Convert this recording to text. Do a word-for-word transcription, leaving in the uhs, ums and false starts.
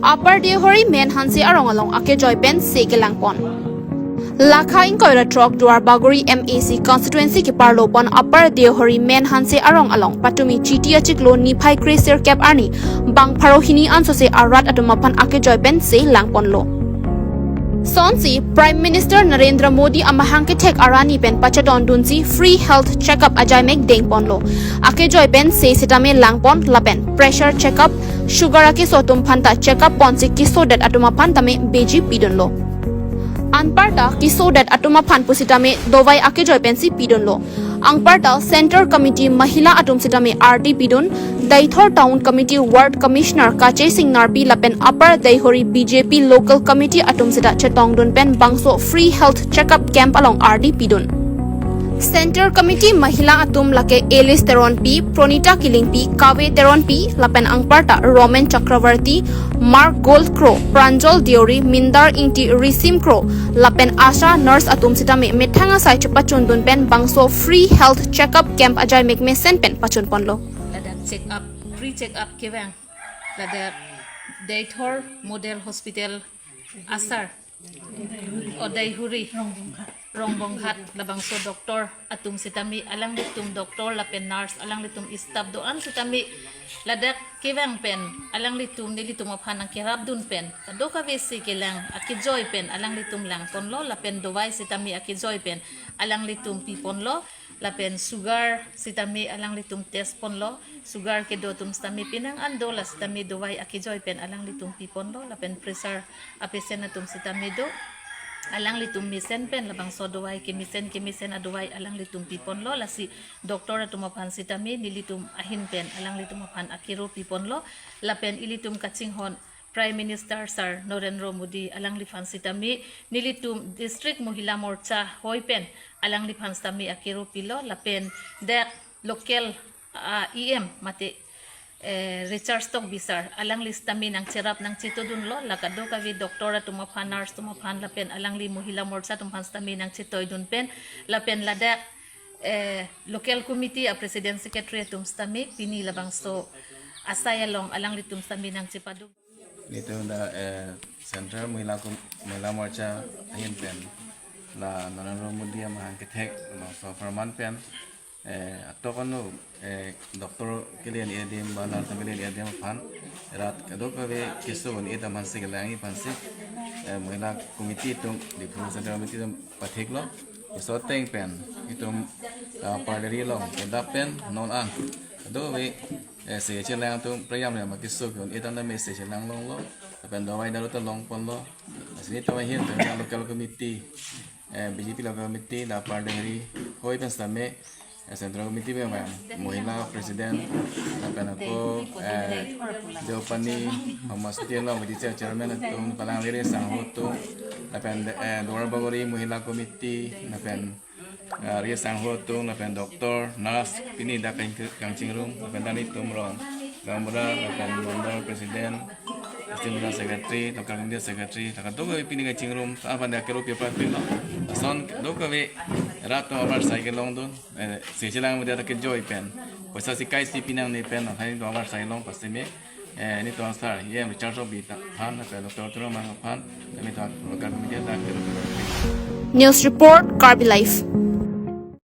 Upper Deohori Menhanse arong along akejoi pen se kelangpon. Lakha ingkoi ra throk Duarbagori M A C constituency keparlopon Upper Deohori Menhanse arong along patumi Chiti achiklo niphai kre-sirkep arni bang pharo hini ansose arat atum aphan akejoi pen se langponlo. Sonsi Prime Minister Narendra Modi amahang kethek arani pen pachedondunsi free health checkup ajaimek dengponlo. Akejoi pen se sitame langpon lapen pressure checkup, sugar akeso atum phanta checkup ponsi kesodet atum aphan tame beji pidunlo. Anparta kesodet atum aphan pusitame dovai akejoi pensi pidunlo. Anparta Centre Committee Mahila atum sitame ardi pidun, Deithor Town Committee Ward Commissioner Kache Sing Narpi lapen Upper Deohori B J P Local Committee atum sita chetongdun pen bangso free health checkup camp along ardi pidun. Centre Committee Mahila atum lake Alice Teronpi, Pronita Killingpi, Kave Teronpi, lapen anparta Roman Chakravarti, Mark Gold Kro, Pranjal Deuri, Mindar Ingti, Risim Kro, lapen ASHA nurse atum sitame methang asai chepachundun pen bangso free health checkup camp ajaimek mesen pen pachunponlo. Ladak check up, free check up kevang. Ladak Deithor Model Hospital asar, o Deohori Rongbonghat labangso doctor atum sitame, alanglitum doctor lapen nurse, alanglitum staff do-an sitame ladak kevang pen alanglitum nelitum aphan nangkerapdun pen kadokave se kelang akejoi pen alanglitum langponlo, lapen dovai sitame akejoi pen alanglitum piponlo, lapen sugar sitame alanglitum test ponlo, sugar kedo atum sitame penang an do, la sitame dovai akejoi pen alanglitum piponlo, lapen pressure apesen atum sitame do, alanglitum mesen pen labangso dovai kemesen kemesen adovai alanglitum piponlo, lasi doctor atum aphan sitame nelitum ahin pen alanglitum aphan akero piponlo, lapen ilitum kachinghon Prime Minister Sir Narendra Modi alangliphan sitame nelitum District Mahila Morcha hoi pen alangliphan sitame akero pilo, lapen dak local, ah, E M mate, eh, Richard Tokbi sir, alangli sitame nangcherap nangchetodunlo, la kadokave doctor atum aphan, nurse atum aphan, lapen alangli Mahila Morcha atum aphan sitame nangchetoidun pen, lapen ladak, eh, local committee a president secretary atum sitame pini labangso asai along alanglitum sitame nangchepadun. Nelitum dak, eh, Central Mahila Kom-, Mahila Morcha ahin pen la Narendra Modi amahang kethek labangso apharman pen, eh, atok ano, eh, doctor kele-an edim ba nurse kele-an edim aphan rat kadokave keso un-e atum aphansi kelang aphansi, eh, Mahila Committee atum, Diphu Central Committee atum patheklo. Keso ateng pen itum, ah, Upper Deohori along kedap pen non an kadokave, eh, se chelang atum prayam ya ma keso ke un-e atum tame se chelang longlo, lapen dovai daru ta longponlo. Lasi nelitum ahin pen local committee, eh, B J P local committee, la Upper Deohori hoi pen sitame, eh, Central Committee pen abang Mahila President, lapen ako, eh, Deopani Homosti along Vice Chairman atum, kalang Riri Sangho atum, lapen, eh, Duarbagori Mahila Committee, lapen, eh, Riri Sangho atum, lapen doctor, nurse, pini dak kang-, kangchingrum, lapen ta nelitum rong gaonbura, lapen Mandal President, Assistant General Secretary, Local Committee Secretary, la kadokave pini kangchingrum, aphan dak kero pi aprat pilo. Lason kadokave rat atum avarsai kelongdun, eh, se chelang media ta kejoi pen, poisa si kai si pinangne pen, hai atum avarsai long pasitame, eh, nelitum sar, E M Richard Tokbi aphan, lapen doctor Tuliram Ronghang aphan, nelitum local committee ta kero. News report, Karbi Live.